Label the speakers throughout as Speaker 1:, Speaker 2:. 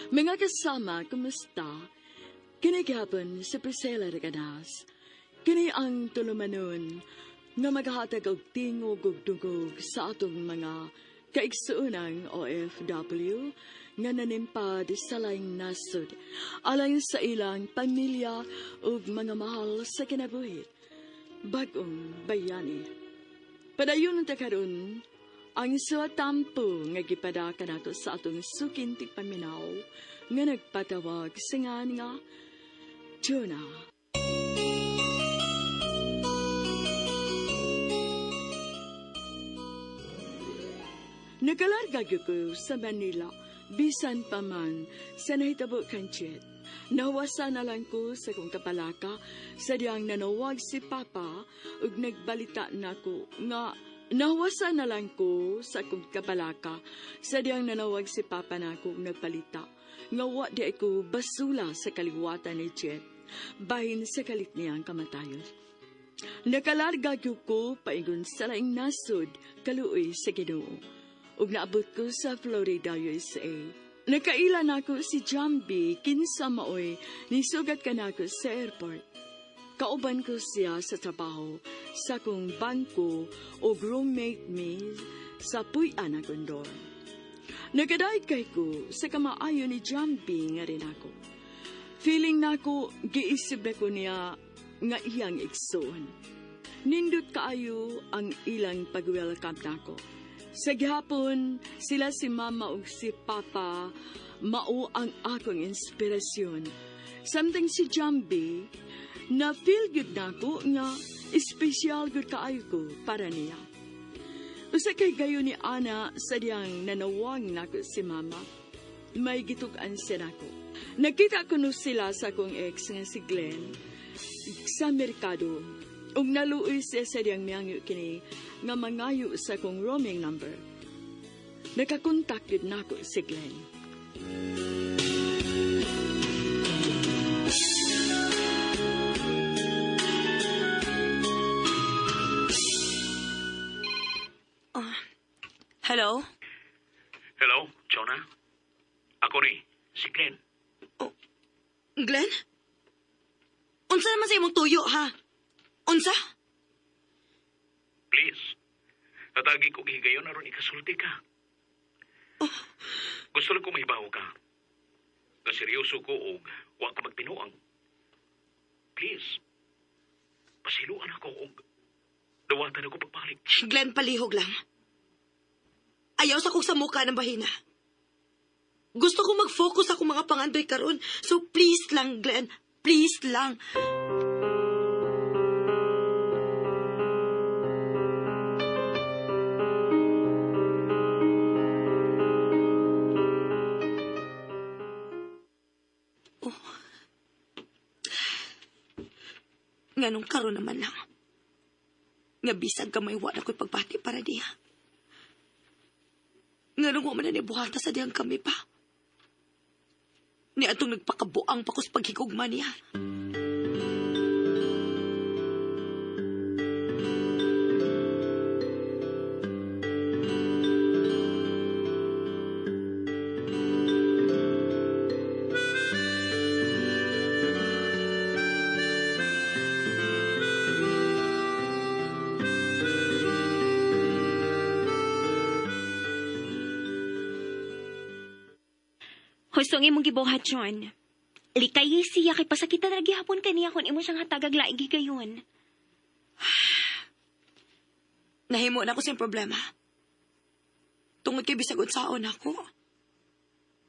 Speaker 1: Mga kasama, kumusta? Kini gihapon si Priscilla Reganas. Kini ang tulumanon nga maghatag og tingog ug dungog sa atong mga kaigsuonang OFW nga nanimpad sa laing nasod alang sa ilang pamilya ug mga mahal sa kinabuhi. Bag-ong bayani. Padayon ta karon ang suwatampo nga gipadaka nato sa atong suking tigpaminaw nga nagpatawag sa ngan nga Jonah. Nagalarga gyud ko sa Manila, bisan pa man sa nahitabo kang Chet. Nawasa na lang ko sa kong kapalaka sa diyang nanawag si Papa ug nagbalita nako nga nawasa na lang ko sa kong kapalaka sa diyang nanawag si Papa nako ug nagbalita nga wa di ko basula sa kaliwatan ni Chet bahin sa kalit niyang kamatayon. Nakalarga gyud ko paingon sa laing nasod kaluoy sa Ginoo. Ug naabot ko sa Florida, USA. Nakaila nako si Jambi kinsa maoy nisugat kanako sa airport. Kauban ko siya sa trabaho sa akong bangko o roommate me sa puy-an akong dorm. Nagadaig kay ko sa kamaayo ni Jambi nga rin ako. Feeling nako giisip na ko niya nga iyang igsoon. Nindot kaayo ang ilang pag-welcome nako. Sa gihapon, sila si Mama ug si Papa mao ang akong inspirasyon. Samtang si Jambi, na feel good nako nga espesyal gud kaayo ko para niya. Usa kay gayo ni Ana sa diyang nanawang nako si Mama. May gitug-an siya nako. Nakita ko no sila sa akong ex nga si Glenn sa merkado. Ug naluoy siya sa diyang miyangyo kini nga mangayo sa akong roaming number. Nakakontak yun nako si Glenn.
Speaker 2: Hello?
Speaker 3: Hello, Jonah? Ako ni, si Glenn.
Speaker 2: Oh, Glenn? Unsa naman sa imong tuyo, ha? Unsa?
Speaker 3: Please, natagi ko gihigayon aron ikasulti ka.
Speaker 2: Oh.
Speaker 3: Gusto lang ko mahibaw ka. Na seryoso ko og wa ka magbinuang. Please, pasiluan ako og dawatan ako pagbalik.
Speaker 2: Glenn, palihog lang. Ayaw sa kong sa mukha ng bahina. Gusto ko mag-focus akong mga pangandoy karon. So please lang, Glenn. Please lang. Oh. Nganong karon naman lang. Nga bisag gamay wa na ko'y pagbati para diha. Nganong wa man na nibuhata sa diyang kami pa. Ni atong nagpakabuang pa ko sa paghigugma niya.
Speaker 4: Hustong imong gibuhat, John. Likay siya kay pasakitan ra gihapon kaniya kung imo siyang hatagag laing higayon.
Speaker 2: Nahimo na ko siyang problema. Tungod kay bisag unsaon ako.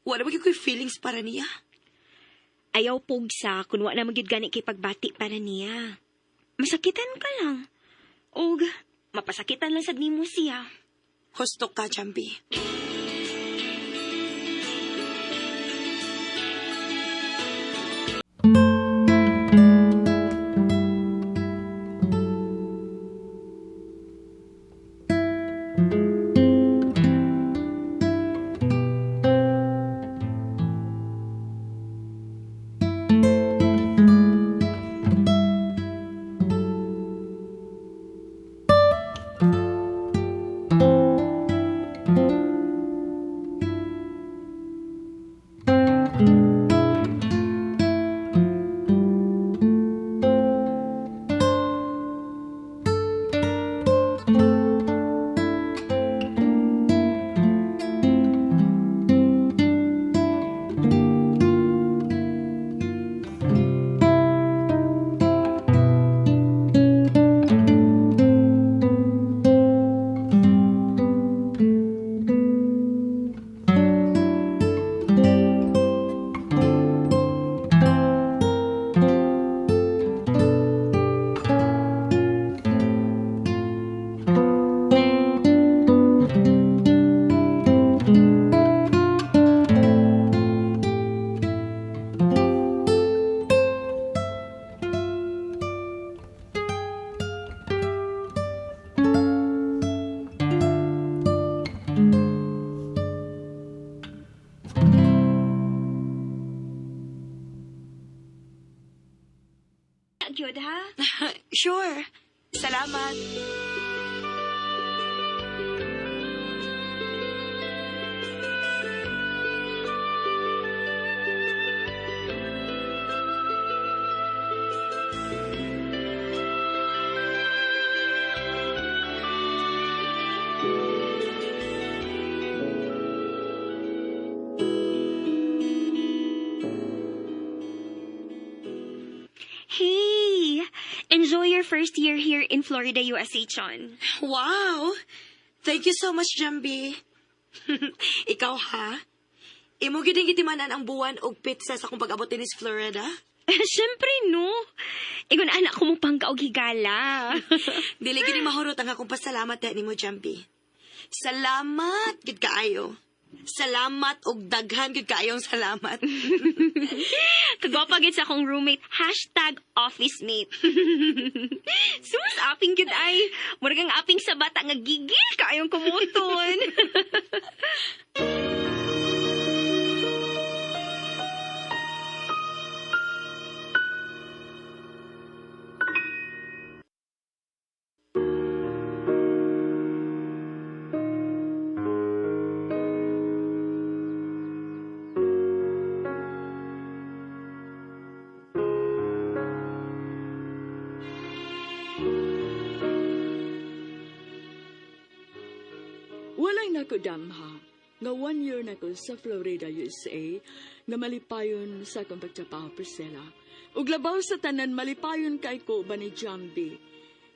Speaker 2: Wala ba ko'y feelings para niya?
Speaker 4: Ayaw pugsa kun wa na magyud gani kay pagbati para niya. Masakitan ka lang. Og mapasakitan lang sad nimo siya.
Speaker 2: Husto ka, Jambi.
Speaker 4: gyud ha.
Speaker 2: Sure. Salamat.
Speaker 4: Hey! Enjoy your first year here in Florida, USA, Chon.
Speaker 2: Wow! Thank you so much, Jambi. Ikaw ha? Imo gyud ang gitimanan ang buwan og pizza sa akong pag-abot dinis Florida.
Speaker 4: Siyempre, no. Ingon anak ko mo pangka og higala.
Speaker 2: Dili gid ni mahurot ang akong pasalamat diha nimo, Jambi. Salamat gid kaayo. Salamat og daghan gid kaayong salamat.
Speaker 4: Kagwapa gid sa akong roommate, #officemate. Sus, aping gid ay. Murag ang aping sa bata nga gigil kaayong kumuton.
Speaker 1: Walay nako damha nga 1 year nako sa Florida, USA, nga malipayon sa akong pagtrabaho, Priscilla. Ug labaw sa tanan, malipayon kay ko ba ni Jambi,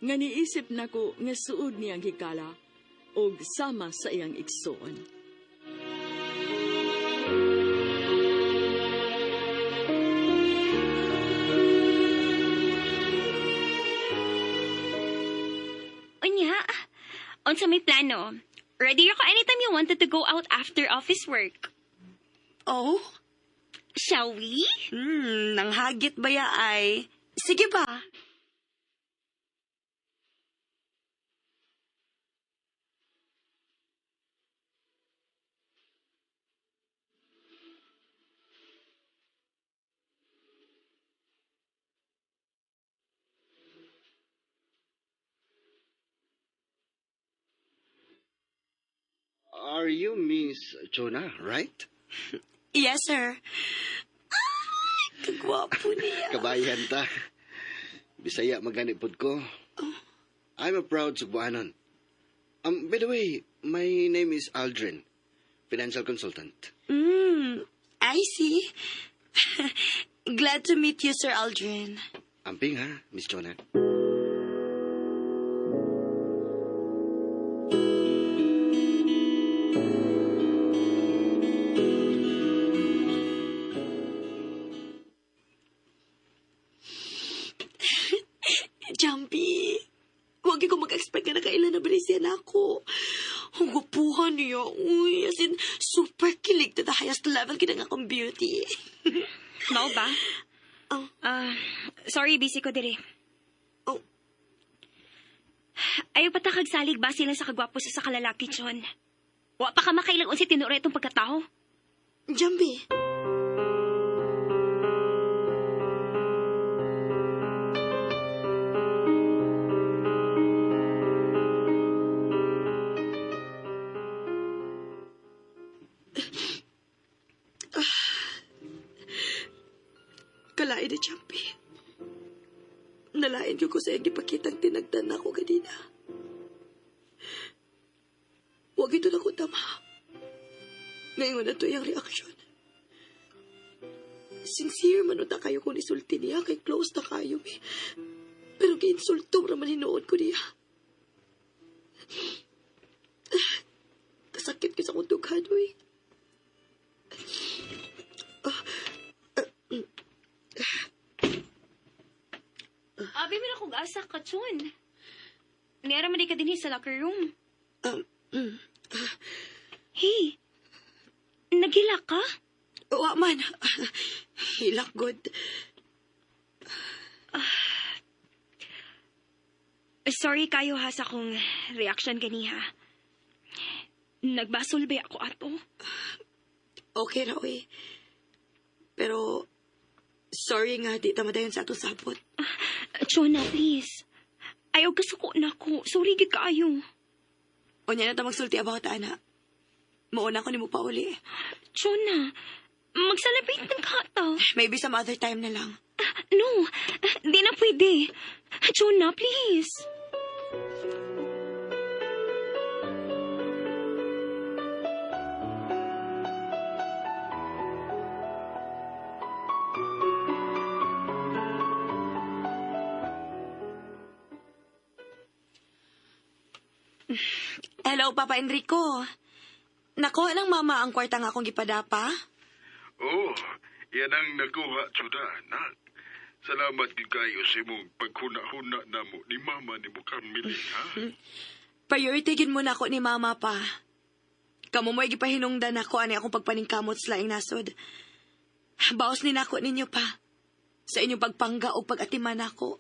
Speaker 1: nga niisip nako nga suod niyang higala og sama sa iyang igsoon.
Speaker 4: Unya, unsa may plano? Ready ako anytime you wanted to go out after office work.
Speaker 2: Oh?
Speaker 4: Shall we?
Speaker 2: Nanghagit ba ya ay? Sige ba?
Speaker 5: Are you Miss Jonah, right?
Speaker 2: Yes, sir. Ay, kagwapo niya.
Speaker 5: Kabayan ta. Bisaya magani pod ko. I'm a proud Subuanon. By the way, my name is Aldrin, financial consultant.
Speaker 2: I see. Glad to meet you, Sir Aldrin.
Speaker 5: Amping ha, Miss Jonah.
Speaker 2: Jumpy, huwag ko mag-expect nga nakaila na siya na ako. Ang gwapuhan niya. Uy, as in, super kilig to the highest level kita nga akong beauty.
Speaker 4: Mao ba?
Speaker 2: Oh.
Speaker 4: Ah, sorry, busy ko dire.
Speaker 2: Oh.
Speaker 4: Ayaw pa ta kagsalig ba sila sa kagwapo sa kalalaki, Chon? Wa pa ka makailang unsi tinuod itong pagkatao.
Speaker 2: Jumpy. Kalain ni Jumpy. Nalain ko sa iyang gipakitang tinagdan ako ganina. Huwag ito na ko tama. Ngayon na to iyang reaksyon. Sincere man ta kayo kung isulti niya, kay close na kayo eh. Pero giinsulto raman hinuon ko niya. Kasakit ko sa akong dughan, uy.
Speaker 4: Abi, meron akong asa ka, Chon. Niyara man di ka din sa locker room. Hey, naghila ka?
Speaker 2: Wa man. Hilak good.
Speaker 4: Sorry kayo ha sa akong reaction ganiha. Nagbasol ba ako ato?
Speaker 2: Okay ra, uy. Pero, sorry nga, di tamadayon sa atong sabot.
Speaker 4: Chona, please. Ayaw kasuko na ko. Sorry gid kaayo.
Speaker 2: Unya na ta magsulti about ana. Muuna ko nimo pauli.
Speaker 4: Chona, mag-celebrate ng kata.
Speaker 2: Maybe some other time na lang.
Speaker 4: No, di na pwede. Chona, please.
Speaker 2: Hello, Papa Enrico. Nakuha ng mama ang kwarta nga akong gipadapa.
Speaker 6: Oh, yan ang nakuha, Chuda, anak. Salamat gyud kayo sa imong paghuna-huna namo ni mama ni mo Carmeline, ha?
Speaker 2: Priority gyud mo na ako ni mama pa. Kamo mo'y gipahinungdan ako ani akong pagpaningkamot sa laing nasod. Baos ni nako ninyo pa. Sa inyong pagpangga o pag-atiman nako.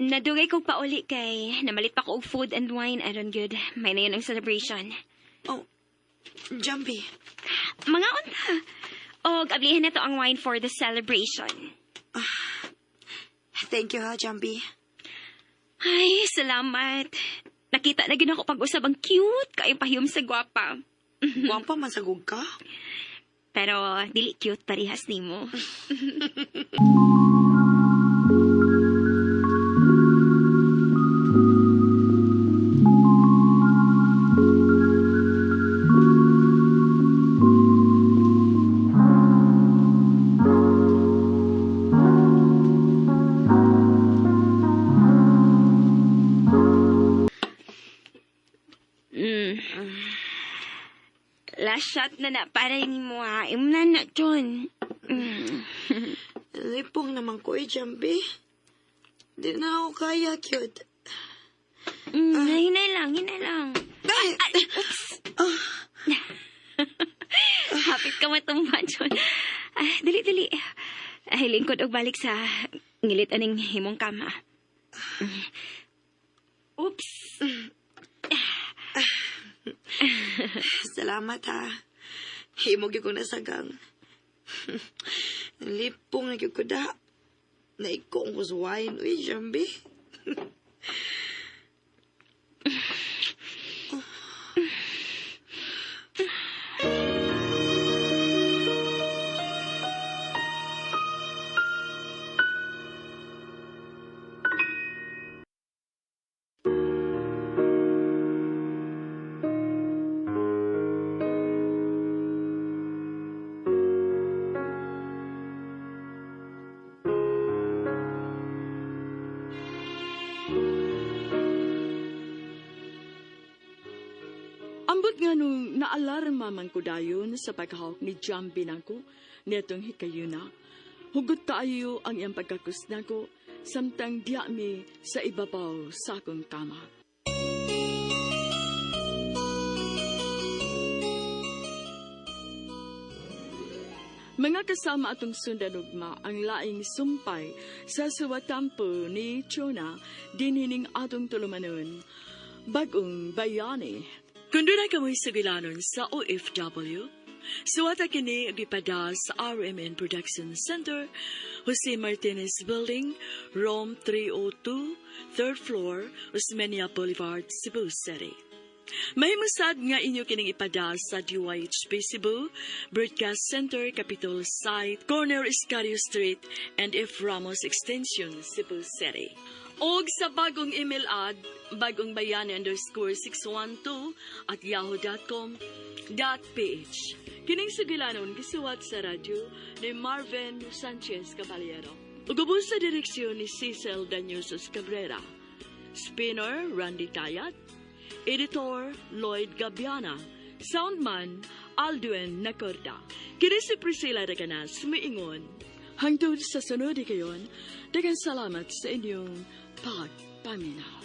Speaker 4: Nadugay kog pauli kay namalit pa ko og food and wine aron good. May na yun ang celebration.
Speaker 2: Oh, Jumpy.
Speaker 4: Mga unta. Og ablihan na to ang wine for the celebration.
Speaker 2: Thank you ha, Jumpy.
Speaker 4: Ay, salamat. Nakita na gid ako pag-usab ang cute kay pahiyom sa gwapa.
Speaker 2: Gwapa man sa ka.
Speaker 4: Pero dili cute parehas nimo. Last shot na na para nimo ha. Imo na na, John. Mm.
Speaker 2: Lipong naman ko eh, Jumpy. Di na ako kaya, cute.
Speaker 4: Hinay lang, hinay lang.
Speaker 2: Ay!
Speaker 4: Ay, oops. Hapit ka matumba, John. Ay, dali, dali. Ay, lingkod og balik sa ngilit aning himong kama. Oops.
Speaker 2: Salamat ha. Himog gyud ko nasagang. Lipong na gyud ko da. Naikong ko sa wine. Uy, Jambi.
Speaker 1: Ambot nga nung naalarma man ko dayon sa paghawak ni Jambi nako niadtong hikayuna. Hugot kaayo ang iyang pagkakus nako samtang diya mi sa ibabaw sa akong kama. Mga kasama atong sundanugma ang laing sumpay sa suwatampo ni Chona dinhining atong tulumanon. Bagong bayani. Kung doon ay kamoy sugilanon sa OFW, suwata kini gipada sa RMN Production Center, Jose Martinez Building, Room 302, 3rd floor, Osmeña Boulevard, Cebu City. Mahimusad nga inyo kining ipada sa DYHP Cebu, Broadcast Center, Capitol Site, Corner Escario Street, and F. Ramos Extension, Cebu City. Og sa bagong email ad, bagongbayani_612@yahoo.com.ph. Kining sugilanon gisuwat sa radyo ni Marvin Sanchez Caballero. Ug ubos sa direksyon ni Cecil Danyusos Cabrera. Spinner Randy Tayat. Editor Lloyd Gabiana. Soundman Aldwin Nacorda. Kini si Priscilla Reganas, miingon. Hangtod sa sunod kayon, daghang salamat sa inyong pagpaminaw.